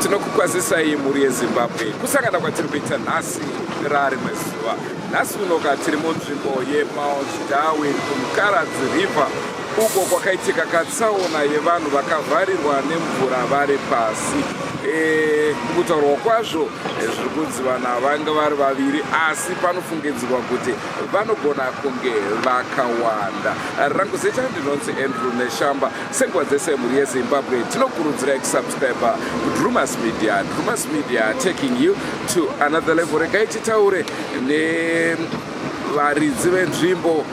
Tinokukwazisai mhuri yeZimbabwe. Kusangana kwatiri kuita nhasi rarimwe zuva. Nhasi unoka tiri munzvimbo yeMount Darwin kuMukaradzi River, uko kwakaitika katsaona yevanhu vakavharirwa nemvura vari pasi. Mukutaurwa kwazvo zviri kunzi vanhu ava vanga vari vaviri, asi panofungidzirwa kuti vanogona kunge vakawanda. Rangu zita ndinonzi Andrew Neshamba. Senguva dzese, mhuri yeZimbabwe, tinokurudzirai kusubscribe kuDrumas Media. Drumas Media, taking you to another level. Regai titaure nevaridzi venzvimbo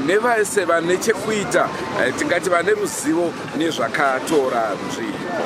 nevese vane chekuita, tingati vane ruzivo nezvakatora nzvimbo.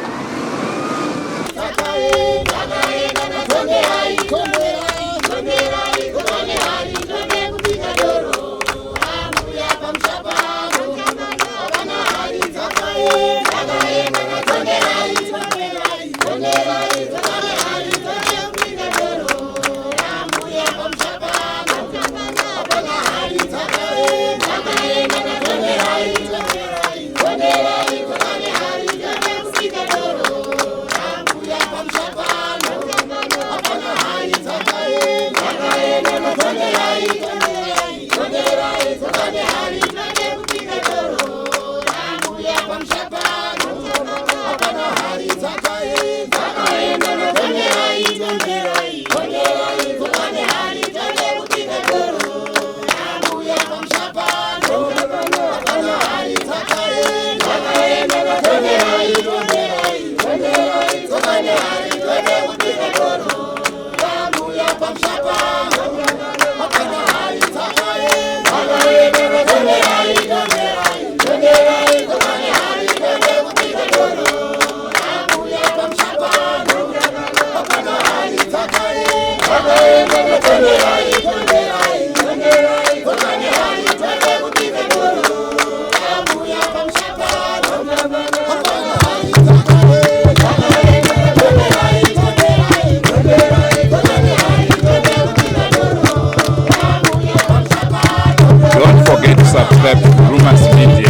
Don't forget to subscribe to Drumas Media.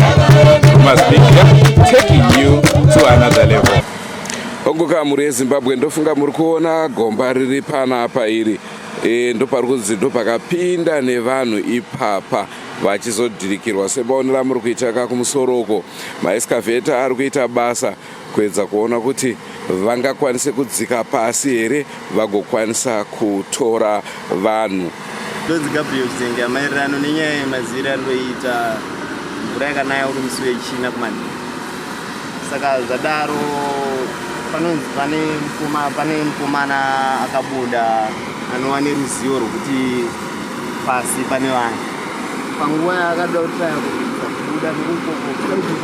Drumas Media, taking you to another level. Ongoka mhuri yeZimbabwe, ndofunga muri kuona gomba riri panapa iri. Ndopari kunzi ndopakapinda nevanhu ipapa vachizodhirikirwa, semaonero amuri kuita kakumusoro uko. Maexcavator ari kuita basa kuedza kuona kuti vangakwanise kudzika pasi here, vagokwanisa kutora vanhu. Ndonzi Gabriel Chitenge. Maererano nenyaya yemaziviro andoita, mvura yakanaya uri musi weChina kumanheru. Saka zvadaro, panonzi pane mukomana akabuda anova neruzivo rwokuti pasi pane vanhu. Panguva yaakada kutraya kubuda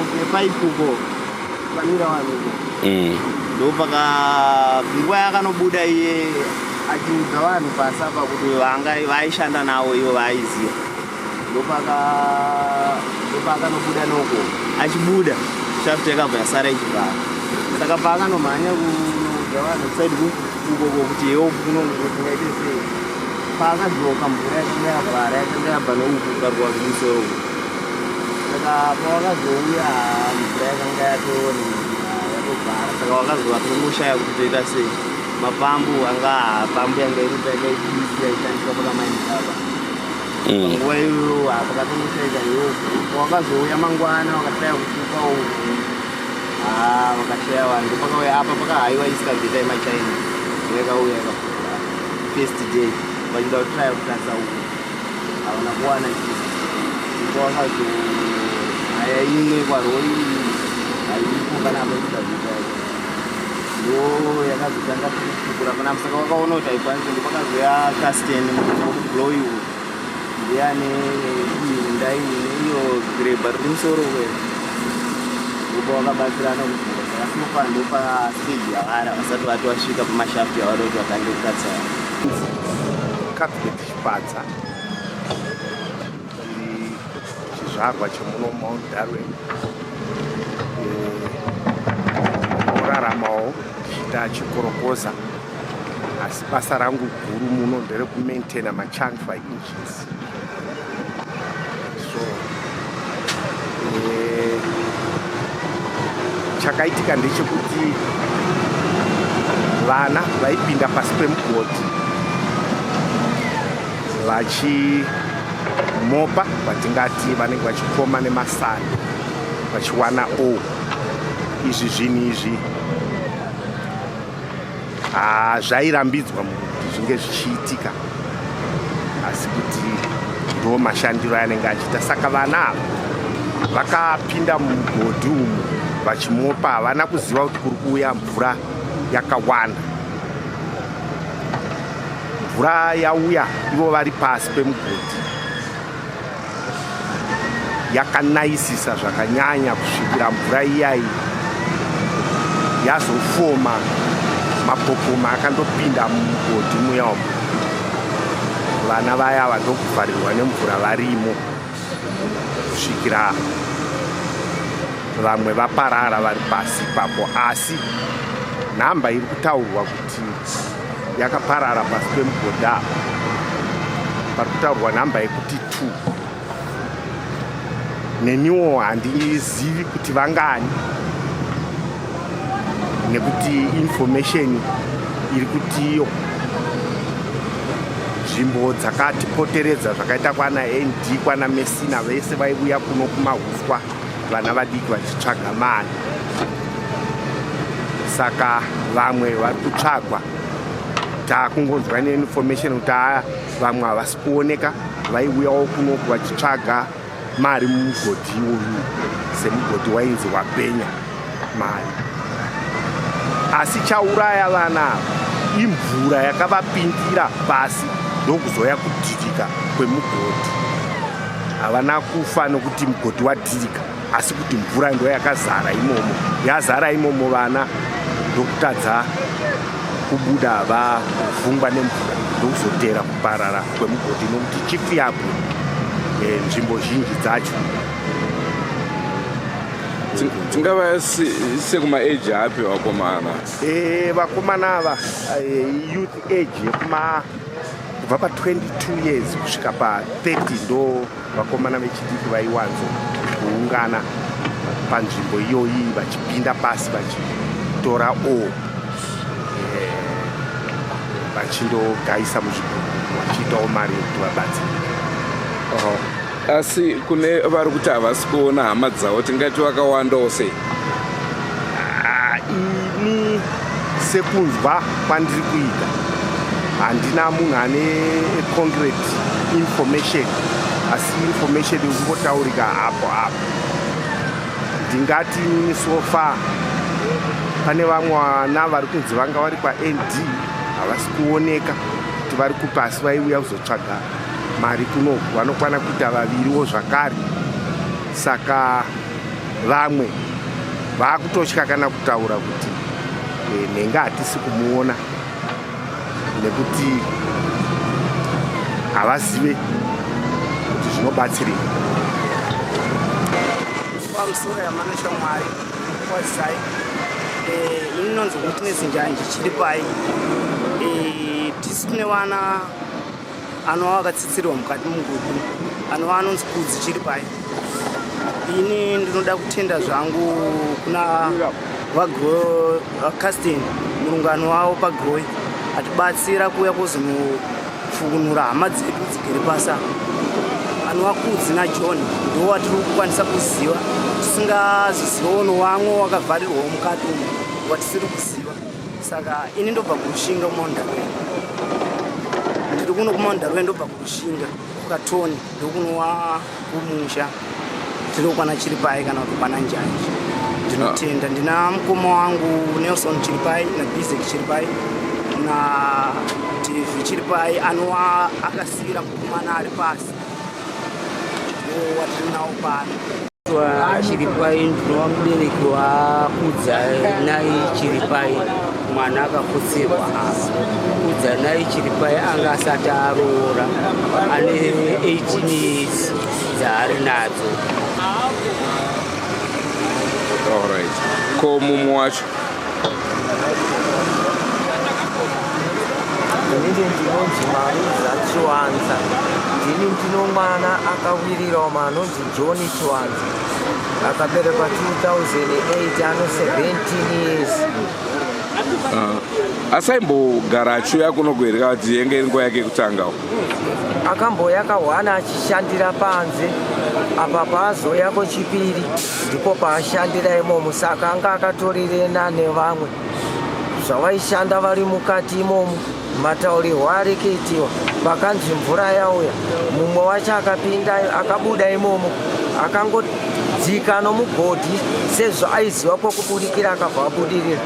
nekupaipuko panira vanhu uko, ndopaka nguva yakanobuda iye achiudza vanhu pasi apa kuti vanga vaishanda navo ivo vaaiziva. Ndopakanobuda noko, achibuda shaft yakabva yasara ichivhara. Saka paakanomhanya kunoudza vanhu kuside ukoko kuti yewo kunongotingaite sei, paakadzoka mvura yakanga yavhara, yakanga yabva neuku kukarwa kumusoro uku. Saka pavakazouya, mvura yakanga yatokura. Wakazova tongoshaya kuti toita sei. Mapambu anga pambu yanga iripo yakaidiki yaishandiswa pakamaini apa. Panguva iyoyo pakatongoshayika iyoyo. Wakazouya mangwana wakatraya kutuka uku, haa, vakashaya vanhu. Ndopakauya apa pakahaiwa excavator yemaChina, yakauya yakapfuura first day vachida kutraya kutarisa uku, havana kuwana chinhu. Ndopawakazohaya imwe kwarori haipo panapa, excavator yacho ndo yakazotanga kufukura panapa. Saka vakaona kuti haikwanisi. Ndopakazoya Casten wekubloy, ndiane ndai neiyo grabber riri musoro kwe, ndopa vakabatsirana kuvhura. Saka so far ndopa stage yavari, vasati vati vasvika pamashaft yavari kuti vatange kutarisa. Cuthbert Chipadza, ndiri chizvarwa chemuno Mount Darwin, noraramawo ndichiita chikorokoza, asi basa rangu guru muno nderekumaintaina machamfer engines. So chakaitika ndechekuti vana vaipinda pasi pemugodhi vachimopa, vatingati vanenge vachikoma nemasando vachiwana o izvi zvinhu izvi zvairambidzwa kuti zvinge zvichiitika, asi kuti ndo mashandiro ayanenge achiita. Saka vana ava vakapinda mumugodhi umu vachimopa, havana kuziva kuti kuri kuuya mvura yakawanda. Mvura yauya ivo vari pasi pemugodhi, yakanayisisa zvakanyanya kusvikira mvura iyai yazofoma mapopoma akandopinda mumugodhi muya umu. Vana vaya vandokuvharirwa nemvura varimo kusvikira vamwe vaparara vari pasi ipapo. Asi nhamba iri kutaurwa kuti yakaparara pasi pemugodhi apa, pari kutaurwa nhamba yekuti 2. Neniwo handizivi kuti vangani, nekuti information iri kutiyo nzvimbo dzakatipoteredza zvakaita kwana ND, kwana Messina, vese vaiuya kuno kumahuswa, vana vadiki vachitsvaga mari. Saka vamwe vari kutsvagwa, taakungonzwa neinformation kuti aa, vamwe havasi kuoneka, vaiuyawo kunoku vachitsvaga mari mumugodhi iwoyu, semugodhi wainzi wapenya mari. Asi chauraya vana ava imvura yakavapindira pasi, ndokuzoya kudhirika kwemugodhi. Havana kufa nokuti mugodhi wadhirika, asi kuti mvura ndo yakazara imomo. Yazara imomo, vana ndokutadza kubuda, vavhungwa nemvura, ndokuzotera kuparara kwemugodhi, nokuti chifiyabwe nzvimbo zhinji dzacho. Tingava sekumaage api vakomana? Vakomana ava youth age yekuma kubva pa22 years kusvika pa30, ndo vakomana vechidiki vaiwanzo kuungana panzvimbo iyoyi vachipinda pasi vachitora o vachindogaisa muzvigubhu, vachiitawo mari yekuti vabatsirike. Asi kune vari kuti havasi kuona hama dzavo, tingati vakawandawo sei? Ah, ini sekunzwa kwandiri kuita, handina munhu ane concrete information, asi information ikungotaurika apo apo. Ndingati inini so far pane vamwe vana vari kunzi vanga vari kwaND, havasi kuoneka kuti vari kupi, asi vaiuya kuzotsvaga mari kunoku, vanokwana kuita vaviriwo zvakare. Saka vamwe vaakutotya kana kutaura kuti nhenga hatisi kumuona, nekuti havazive kuti zvinobatsirei. Pamusoro yamanosha Mwari kwazisai. Ini inonzi Witness Njanji Chiripai. Tisu tine vana anova vakatsitsirwa mukati mugodhi, anova anonzi Kudzi Chiripai. Ini ndinoda kutenda zvangu kuna VaCaston murungano wavo paGroyi atibatsira kuuya kuzonofukunura hama dzedu dzigere pasi apa. Anova Kudzi naJohn ndiwo watiri kukwanisa kuziva tisingazozivawo nowamwe wakavharirwawo mukati umu watisiri kuziva. Saka ini ndobva kuRushinga kuMount Darwin. Ndiri kuno kuMount Darwin ndobva kuRushinga kuKatoni ndokunowa kumusha tiri kwana Chiripai kana kuti kwana Njanji. Ndinotenda ndina mukoma wangu Nelson Chiripai naBizek Chiripai na Devi Chiripai anova akasiira mukomana ari pasi ndiwo watiri nawo pano. Chiripai ndinova mubereki waKudzanai Chiripai mwana akafutsirwa apa. Kudzanai Chiripai anga asati aroora ane 18 years dzaari nadzo. Alright. Ko mumwe wacho? Inini ndinonzi Marudza Chiwanza. Ndini ndino mwana akawirira umo anonzi John Chiwanza. Akaberekwa 2008 ano 17 years. Asi aimbogara achiuya kuno here kana kuti yenge iri nguva yake yekutangawo? Akambouya kahwana achishandira panze apa paazouya kwechipiri ndipo paashandira imomo saka anga akatorirena nevamwe zvavaishanda vari mukati imomo mataurirwo ari kuitiwa pakanzi mvura yauya mumwe wacho akapinda akabuda imomo akangodzika nomugodhi sezvo aiziva kwokubudikira akabva abudirira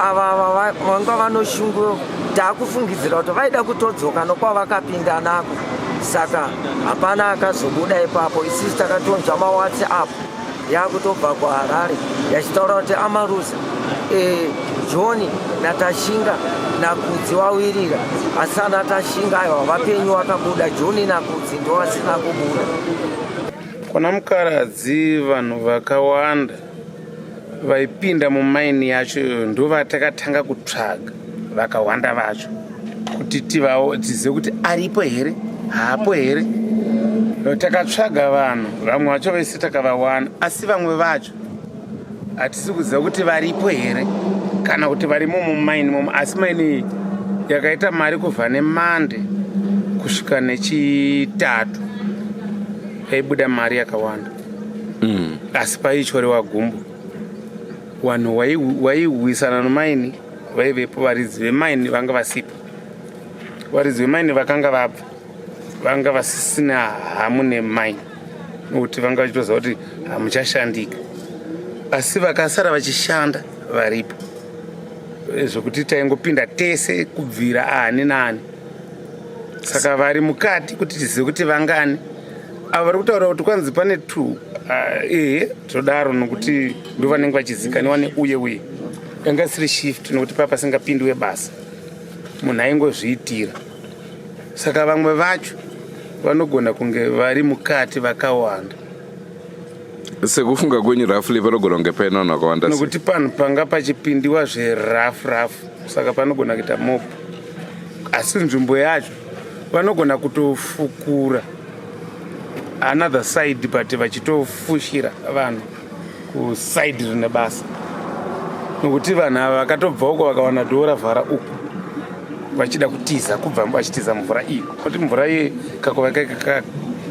ava ava vanga vanoshungu takufungidzira kuti vaida kutodzoka nokwavakapinda nako saka hapana akazobuda ipapo isusu takatonzwa mawhatsapp yakutobva kuharare yachitaura kuti amaruza e, john natashinga nakudzi wawirira asi ana tashinga aiwa vapenyu vakabuda john nakudzi ndovasina kubuda Kuna Mukaradzi vanhu vakawanda vaipinda mumaini yacho ndovatakatanga kutsvaga vakawanda vacho kuti tizive kuti aripo here haapo here takatsvaga vanhu vamwe vacho vese takavawana asi vamwe vacho hatisi kuziva kuti varipo here kana kuti varimo mumaini momo asi maini iyi yakaita mari kubva nemande kusvika nechitatu yaibuda mari yakawanda asi paityorewa gumbo vanhu vairwisana nomaini vaivepo varidzi vemaini vanga vasipo varidzi vemaini vakanga vabva vanga vasisina hamu nemaini nokuti vanga vachitoziva kuti hamuchashandika asi vakasara vachishanda varipo zvekuti taingopinda tese kubvira ani naani saka vari mukati kuti tizive kuti vangani ava vari kutaura kuti kwanzi pane two ehe todaro nokuti ndo vanenge vachizikaniwa neuye uye yanga isiri shift nokuti paa pasingapindiwe basa munhu aingozviitira saka vamwe vacho vanogona kunge vari mukati vakawanda sekufunga kwenyu roughly panogona kunge paine vanhu vakawanda sei? nokuti panhu panga pachipindiwa zverafu rafu saka panogona kuita mopo asi nzvimbo yacho vanogona kutofukura another side but vachitofushira vanhu kusaidi rine basa nokuti vanhu ava vakatobva uko vakawana dhoo ravhara uku vachida kutiza kubva vachitiza mvura iyi kuti mvura iyi kakova kaika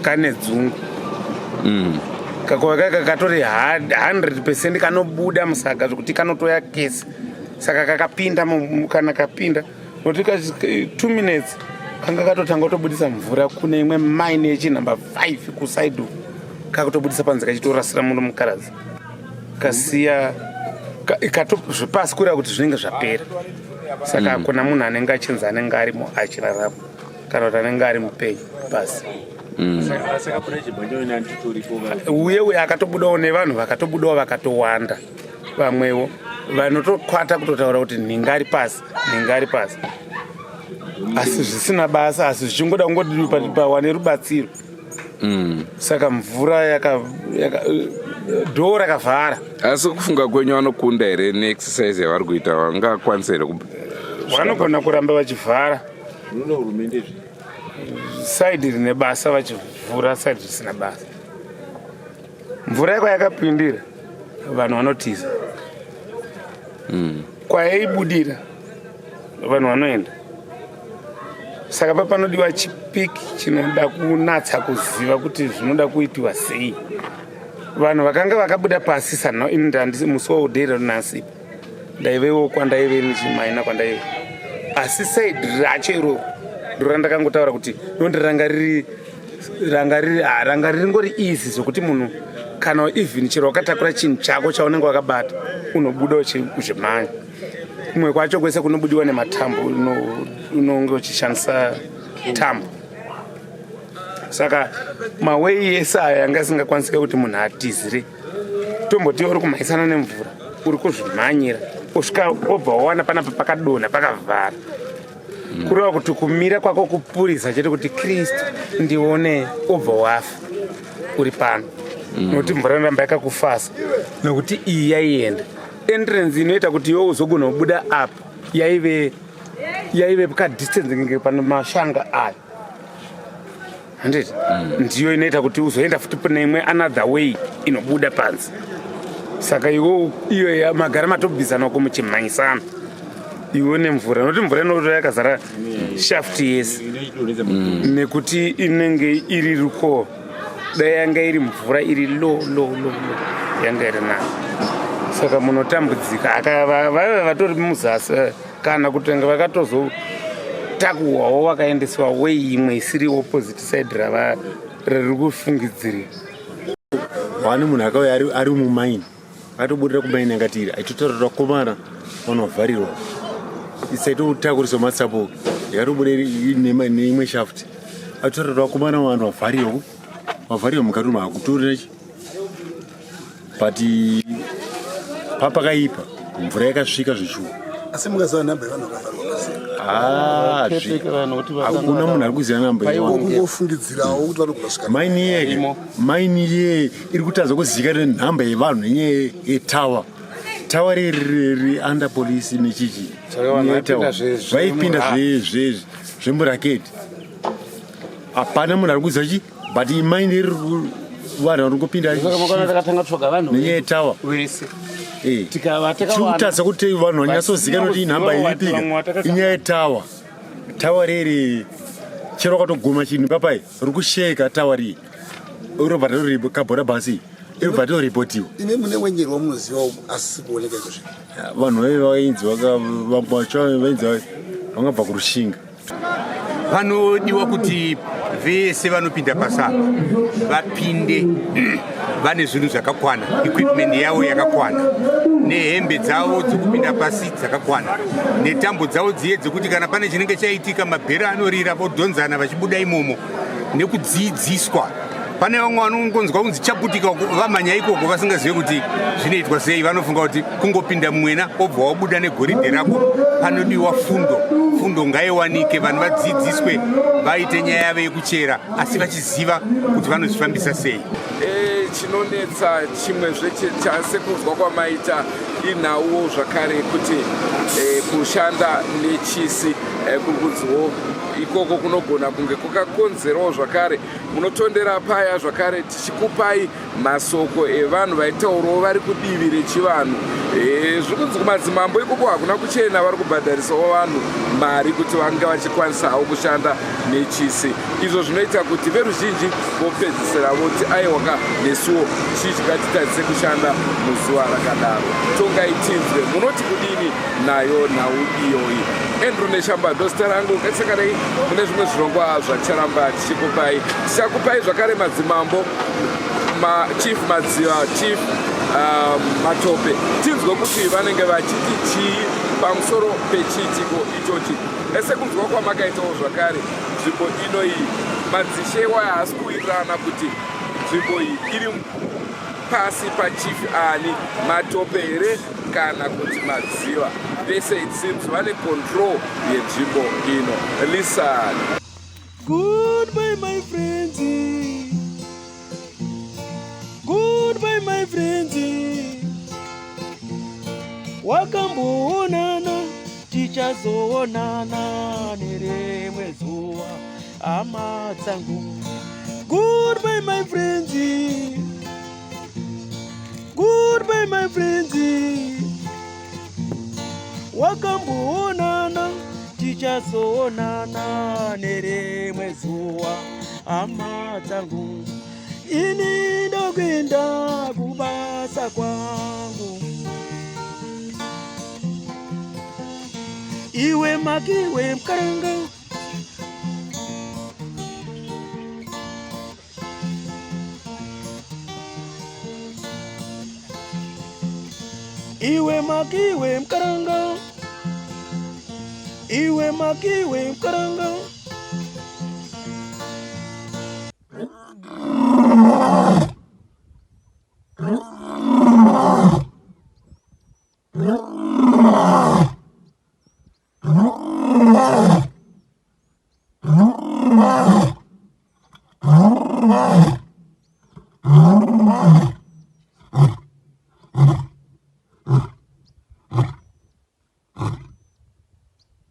kane dzungu kakova kaika katori 100 percent kanobuda musaga zvekuti kanotoya kese saka kakapinda kana kapinda nokuti 2 minutes kanga katotanga kutobudisa mvura kune imwe mine yechinumber 5 kusaidi uku kakutobudisa panze kachitorasira muno mukaradzi kasiya zvepasi kureva kuti zvinenge zvapera saka hakuna munhu anenge achinzi anenge arimo achirarama kana kuti anenge ari mupenyu pasi uye uye akatobudawo nevanhu vakatobudawo vakatowanda vamwewo vanotokwata kutotaura kuti nhinga ari pasi nhinga ari pasi asi zvisina basa asi zvichingoda kungoti pawane rubatsiro saka mvura yaka dhoo rakavhara asi kufunga kwenyu vanokunda here neexercise yavari kuita vangakwanisa here vanogona kuramba vachivhara saidi rine basa vachivhura saidi risina basa mvura yako yakapindira vanhu vanotiza. Kwayaibudira vanhu vanoenda. Saka pa panodiwa chipiki chinoda kunatsa kuziva kuti zvinoda kuitiwa sei. Vanhu vakanga vakabuda pasi sana ini ndandisi musi waudheira nhasi ndaivewo kwandaive ndichimaina kwandaive, asi side racho iroro ndorandakangotaura kuti ndondi ranga riri ranga riri ah, ranga riri ngori easy zvekuti munhu kana even chero wakatakura chinhu chako chaunenge wakabata unobuda uchimhanya. Kumwe kwacho kwese kunobudiwa nematambo, unonge uchishandisa tambo. Saka mawei ese aya yanga isingakwanisike kuti munhu atizire. Tomboti uri kumhanyisana nemvura, uri kuzvimhanyira, usvika wobva wawana panapa pakadonha pakavhara. Kureva kuti kumira kwako kupurisa chete kuti Kristu ndione, obva wafa uri pano. Nokuti mvura inoramba yakakufasa, nokuti iyi yaienda entrance inoita kuti iwe uzogona kubuda apa yaive kadistance nge pano mashanga aya, handiti? Ndiyo inoita kuti uzoenda futi pane imwe another way inobuda panze. Saka iwe iyo magara matobvisana uko muchimhanyisana iwe nemvura, nokuti mvura inoto yakazara shaft yese nekuti inenge iri ruko. Dai yanga iri mvura iri low low low low yanga iri nani. Saka munotambudzika vaive vatori muzasi kana kutenga vakatozotakuwawo vakaendeswa way imwe isiri opposite side rava riri kufungidzirira. Wani munhu akauya ari mumaini, akatobudira kumaini yanga tiri, achitotaura kuti vakomana vanovharirwa, isaitotakurisa matsapo, yakatobuda neimwe shaft, achitotaura kuti vakomana vanhu vavharirwa, vavharirwa mukati umu, hakutorina chi. But papakaipa, mvura yakasvika zvishuwa. Asi mukaziva nhamba yevanhu vakavharwa pasi? Ah, hakuna munhu ari kuziva namba yevanhu. Kungofungidzirawo kuti vanogona kusvika. Maini yeke maini ye iri kutadza kuzivikanwa nenhamba yevanhu nenyaya yetawa. Tawa riri under police nechichi. Saka vanhu vaipinda vaipinda zvemuraketi, hapana munhu ari kuziva chi, but imaini riri vanhu vari kupinda Saka makona takatanga kutsvaga vanhu nenyaya yetawa vese. Tiri kutadza kuti vanhu vanyatsozikanwa kuti inhamba iripika, inyaya yetawa. Tawa riri chero wakatoguma chinhu papai riri kusheka tawa riyi, robva kabhora bhasi irobva toripotiwa. Ine mune wenyeri wamunoziva asisi kuoneka iko zvino? Vanhu vaive vainzi vamwe vacho vainzi vangabva kuRushinga. Panodiwa kuti vese vanopinda pasapa vapinde vane zvinhu zvakakwana, equipment yavo yakakwana, nehembe dzavo dzekupinda pasi dzakakwana, netambo dzavo dziye dzekuti kana pane chinenge chaitika mabhero anorira vodhonzana vachibuda imomo, nekudzidziswa. Pane vamwe vanongonzwa kunzi chaputika vamhanya ikoko vasingazive kuti zvinoitwa sei. Vanofunga kuti kungopinda mwena obva wabuda negoridhe rako. Panodiwa fundo, fundo ngaiwanike, vanhu vadzidziswe, vaite nyaya yavo yekuchera asi vachiziva kuti vanozvifambisa sei. Chinonetsa chimwezve sekunzwa kwamaita inhauwo zvakare kuti kushanda nechisi kuri kunziwo ikoko kunogona kunge kwakakonzerawo zvakare. Munotondera paya zvakare tichikupai masoko evanhu vaitaurawo vari kudivi rechivanhu. Zviri kunzi kumadzimambo ikoko hakuna kuchena, vari kubhadharisawo vanhu mari kuti vange vachikwanisawo kushanda nechisi, izvo zvinoita kuti veruzhinji vopedzisira voti aiwaka, nesuwo chii chingatitadzise kushanda muzuva rakadaro? Tongai tinzwe, munoti kudini nayo nhau iyoyi? Andrew Neshamba ndozita rangu. Ngatisakarei mune zvimwe zvirongwa zvaticharamba tichikupai. Tichakupai zvakare madzimambo ma, Chief Madziva, Chief Matope, tinzwe kuti vanenge vachiti chii pamusoro pechiitiko ichochi. Ese kunzwa kwamakaitawo zvakare, nzvimbo ino iyi madzishe waya haasi kuwirirana kuti nzvimbo iyi iri pasi pachief ani, Matope here kana kuti Madziva. Vese it seems vane control yenzvimbo ino. Listen. Goodbye, my friends. Goodbye, my friends. Wakamboonana, tichazoonana nerimwe zuva, hama dzangu. Goodbye, my friends. Goodbye, my friends. Wakamboonana, tichazoonana nerimwe zuva, hama dzangu. Ini ndokuenda kubasa kwangu. Iwe makiwe mkaranga. Iwe makiwe mkaranga. Iwe makiwe mkaranga.